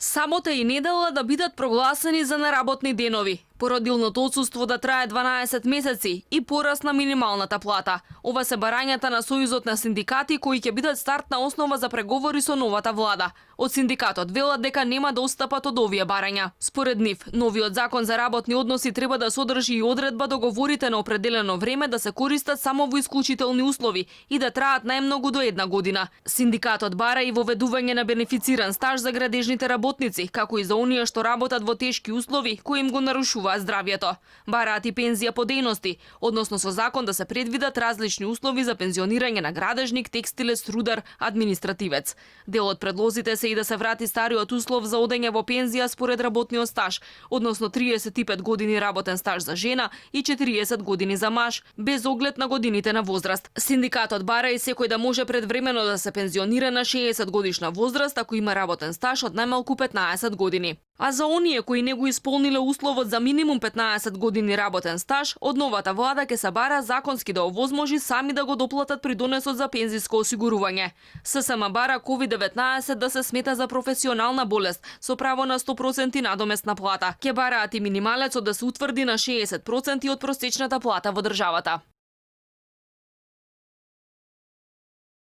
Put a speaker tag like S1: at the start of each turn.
S1: Самота и недела да бидат прогласени за неработни денови, породилното отсуство да трае 12 месеци и пораст на минималната плата. Ова се барањата на Сојузот на синдикати кои ќе бидат стартна основа за преговори со новата влада. Од синдикатот велат дека нема да отстапат од овие барања. Според нив, новиот закон за работни односи треба да содржи и одредба договорите на определено време да се користат само во исклучителни услови и да траат најмногу до 1 година. Синдикатот бара и воведување на бенефициран стаж за градежните работници, како и за оние што работат во тешки услови кои им го нарушуваат здравјето. Бараат и пензија по дејности, односно со закон да се предвидат различни услови за пензионирање на градежник, текстилец, рудар, административец. Дел од предлозите се и да се врати стариот услов за одење во пензија според работниот стаж, односно 35 години работен стаж за жена и 40 години за маж, без оглед на годините на возраст. Синдикатот бара и секој да може предвремено да се пензионира на 60 годишна возраст ако има работен стаж од најмалку 15 години. А за оние кои не го исполниле условот за минимум 15 години работен стаж, од новата влада ќе се бара законски да овозможи сами да го доплатат придонесот за пензиско осигурување. ССМ бара COVID-19 да се смета за професионална болест со право на 100% надоместна плата. Ќе бараат и минималецот да се утврди на 60% од просечната плата во државата.